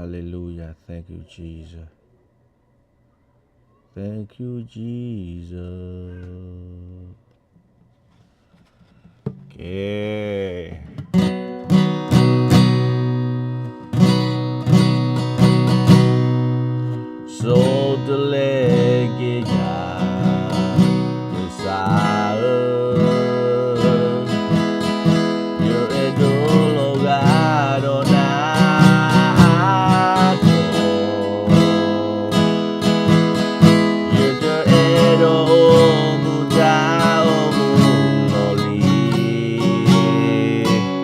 Hallelujah. Thank you, Jesus. Thank you, Jesus. ကဲ ဆိးတလဲက့ၤယၤ ကစၢ်ဧၢ, ယအဲၣ်ဒိးလီၤဂာ်ဒီးနၤ ယတအဲၣ်ဒိးအိၣ်မူတၢ်အိၣ်မူလီၤလံ.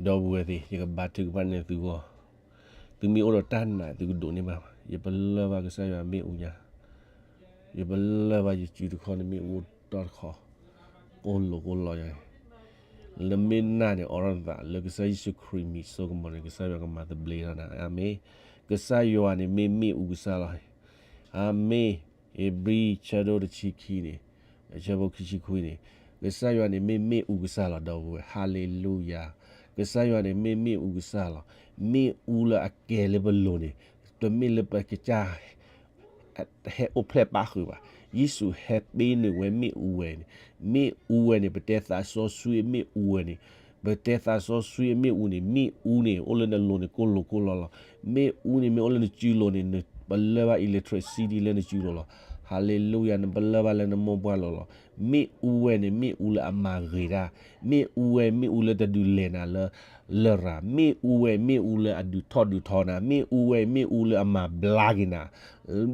ဒီပုၢ်ဝဲၢ်သ့ၣ်, ယကဘါထုကဖၣ်န့ၢ်သုဂီၢ်, သုမ့ၢ်အိၣ်ဒီးတၢ်နာ် သုကဒိးန့ၢ်ဘၣ်, ယပလၢၢ်ဘၣ်ကစၢ်ယွၤမ့ၣ်အူညါ, ယပလၢၢ်ဘၣ်ယစုတခီန့ၣ်မ့ၣ်အူတီတခီ, ကိၢ်လိာ်ကိၢ်လီၤယၤန့ၣ်, နမ့ၢ်နာ်န့ၣ် အိးထီၣ်နသးလၢကစၢ်ယ့ၣ်ၡူးခရံာ်မံၤစိကမီၤန့ၣ် ကစၢ်ယွၤကမၤသဘျ့ထီၣ်နၤ, အၤမ့ၣ်. ကစၢ်ယွၤန့ၣ်မ့ၢ်မ့ၣ်အူကစၢ်လီၤ. အၤမ့ၣ်. ဧ့ၤဘြံၤ ဆၢဒိၣ်တဆံခံန့ၣ်, ဆၢဖိခံဆံခွံန့ၣ်, ကစၢ်ယွၤန့ၣ်မ့ၢ်မ့ၣ်အူကစၢ်လီၤ ဒီပုၢ်ဝဲၢ်, ဟၤလ့လူယၤ. ကစၢ်ယွၤန့ၣ်မ့ၢ်မ့ၣ်အူကစၢ်လီၤ. မ့ၣ်အူလၢအကဲလၢပလိၤန့ၣ်, တမ့ၢ်လၢပကစၢ် ဟဲအိၣ်ဖျဲၣ်ပၣ်ဃုာ်ဘၣ်. ယ့ၣ်ၡူးဟဲပ့ၤနုာ်ဝဲမ့ၣ်အူဝဲန့ၣ်, မ့ၣ်အူဝဲန့ၣ် ပတဲသးစီဆှံအမ့ၣ်အူဝဲန့ၣ်, ပတဲသးစီဆှံအမ့ၣ်အူန့ၣ်, မ့ၣ်အူန့ၣ် အိၣ်လၢနလိၤန့ၣ် ကိၢ်လိာ်ကိၢ်လီၤလီၤ. မ့ၣ်အူန့ၣ်မ့ၢ်အိၣ်လၢနစုလိၤန့ၣ် နပလၢၢ်ဘၣ် electricity လၢနစုလိၤလီၤ. ဟၤလ့လူယၤ, နပလၢၢ်ဘၣ်လၢနမိၢ်ပှၢ်လိၤလီၤ. မ့ၣ်အူဝဲန့ၣ် မ့ၣ်အူလၢအမၤဂ့ၤတၢ်, မ့ၣ်အူဝဲမ့ၣ်အူလၢတဒုးလဲၤနၤလၢ လရာ်, မ့ၣ်အူဝဲမ့ၣ်အူလၢအဒုးထီၣ်ဒုးထီနၤ, မ့ၣ်အူဝဲမ့ၣ်အူလၢအမၤဘျါက့ၤနၤ,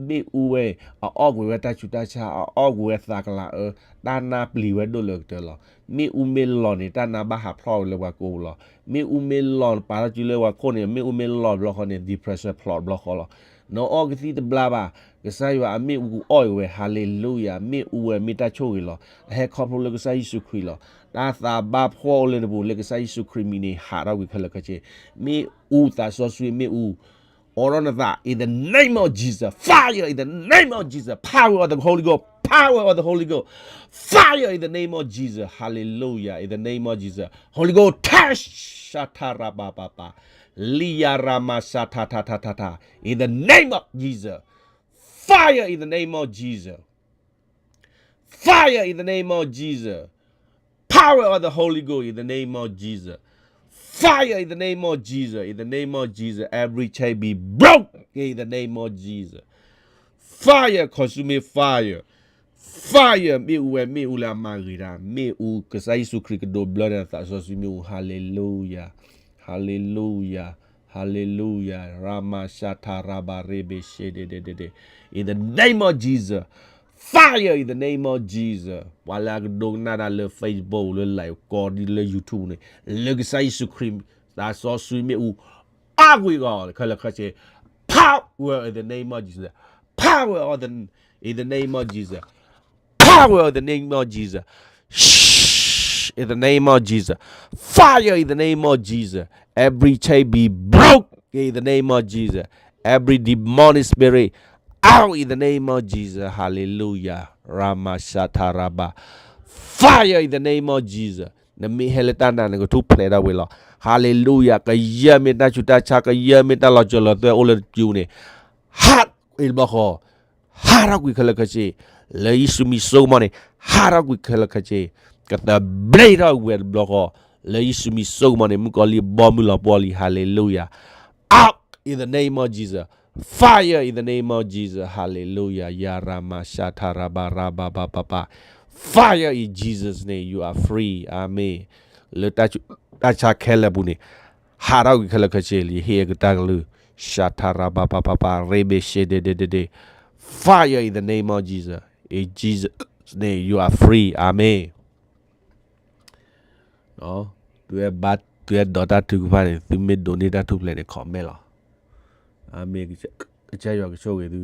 မ့ၣ်အူဝဲ အအီၣ်ကွံာ်ဝဲတၢ်ဆူးတၢ်ဆါ, အအီၣ်ကွံာ်ဝဲသးကလၤအၢ, တၢ်နါပျံၤဝဲဒိၣ်လၢကတၢၢ်လီၤ. မ့ၣ်အူမ့ၢ်လီၤန့ၣ် တၢ်နါဘၣ်ဟးဖျိးလၢပှၤကိာ်ပူၤလီၤ. မ့ၣ်အူမ့ၢ်လီၤပာ်ထီၣ်စုလၢပှၤခိၣ်န့ၣ်, မ့ၣ်အူမ့ၢ်လီၤတဘျီဃီန့ၣ် depression ဖျိးတဘျီဃီလီၤ. နအီၣ်ကသံၣ်တဘျါဘၣ်, ကစၢ်ယွၤအမ့ၣ်အူအီၣ်အံၤဝဲ, ဟၤလ့လူယၤ, မ့ၣ်အူဝဲမ့ၢ်တၢ်ဆိၣ်ဂ့ၤလီၤ. အဟဲခီဖျိလၢကစၢ်ယ့ၣ်ၡူးခရံာ်လီၤ. တၢ်သးဘၣ်ဖှီၣ်အိၣ်လၢနပူၤ လၢကစၢ်ယ့ၣ်ၡူးခရံာ်မံၤန့ၣ် ဟးထီၣ်ကွံာ်ခဲလၢာ်ခဲဆ့. မ့ၣ်အူသးစီဆှံမ့ၣ်အူ အိးထီၣ်နသး in the name of Jesus, fire in the name of Jesus, power of the Holy Ghost, power of the Holy Ghost, fire in the name of Jesus, hallelujah, in the name of Jesus, Holy Ghost, touch, shatarabababa, liyaramashatatata, in the name of Jesus, fire in the name of Jesus. Fire in the name of Jesus. Power of the Holy Ghost in the name of Jesus. Fire in the name of Jesus. In the name of Jesus. Every chain be broken in the name of Jesus. Fire, consuming fire. Fire, မ့ၣ်အူဝဲ, မ့ၣ်အူလၢအမၤဂ့ၤတၢ်, မ့ၣ်အူ ကစၢ်ယ့ၣ်ၡူးခရံာ်ကဒိးဘျၢနသးစီဆှံမ့ၣ်အူ, hallelujah, hallelujah, hallelujah, ramashataraba rebe shedededede. In the name of Jesus, fire in the name of Jesus. ပှၤလၢအကဒိကနၣ်တၢ်လၢ Facebook လၢ live ကိးဒ်လၢ YouTube န့ၣ်, လၢကစၢ်ယ့ၣ်ၡူးခရံာ် သးစီဆှံမ့ၣ်အူ အါကွံာ်အဂီၢ် ခဲလၢာ်ခဲဆ့, power in the name of Jesus, power of the, in the name of Jesus, power of the name of Jesus. Shh, in the name of Jesus. Fire in the name of Jesus. Every chain be broke in the name of Jesus. Every demonic spirit out in the name of Jesus. Hallelujah. Ramashataraba. Fire in the name of Jesus. နမ့ၢ်ဟဲလၢတၢ်နာ် နကထူၣ်ဖျဲးဒၣ်ဝဲလီၤ. Hallelujah. ကယဲၢ်မ့ၢ်တၢ်ဆူးတၢ်ဆါ, ကယဲၢ်မ့ၢ်တၢ်လီၤစၢၤလီၤသွဲၣ်အိၣ်လၢနစုန့ၣ်, ဟးကွံာ်တဘျီဃီ, ဟးထီၣ်ကွံာ်ခဲလၢာ်ခဲဆ့, လၢယ့ၣ်ၡူးမံၤစိကမီၤန့ၣ်, ဟးထီၣ်ကွံာ်ခဲလၢာ်ခဲဆ့, ကသဘျ့ထီၣ်ဝဲတဘျီဃီ, လၢယ့ၣ်ၡူးမံၤစိကမီၤန့ၣ် မုၣ်ကီၤလံၢ်ဘီမုၢ်လီၤပှီၢ်လံ, hallelujah. Out in the name of Jesus. Fire in the name of Jesus. Hallelujah. Yarama shataraba rabababa. Fire in Jesus' name. You are free. Amen. လၢတၢ်ဆါခဲလၢာ်ပူၤန့ၣ်, ဟးထီၣ်ကွံာ်ခဲလၢာ်ခဲဆ့လံ, ယဟ့ၣ်အကတၢၢ်ကလုၢ်, shatarabababa, rebe shedededede. Fire in the name of Jesus. In Jesus' name, you are free. Amen. သုအဲၣ်ဘၣ်, သုအဲၣ်ဒိးတၢ်ထုကဖၣ်န့ၣ်, သုမ့ၢ်ဒိးန့ၢ်တၢ်ထူၣ်ဖျဲးန့ၣ် comment လီၤ. အၤမ့ၣ်, ကစၢ်ယွၤကဆိၣ်ဂ့ၤသု.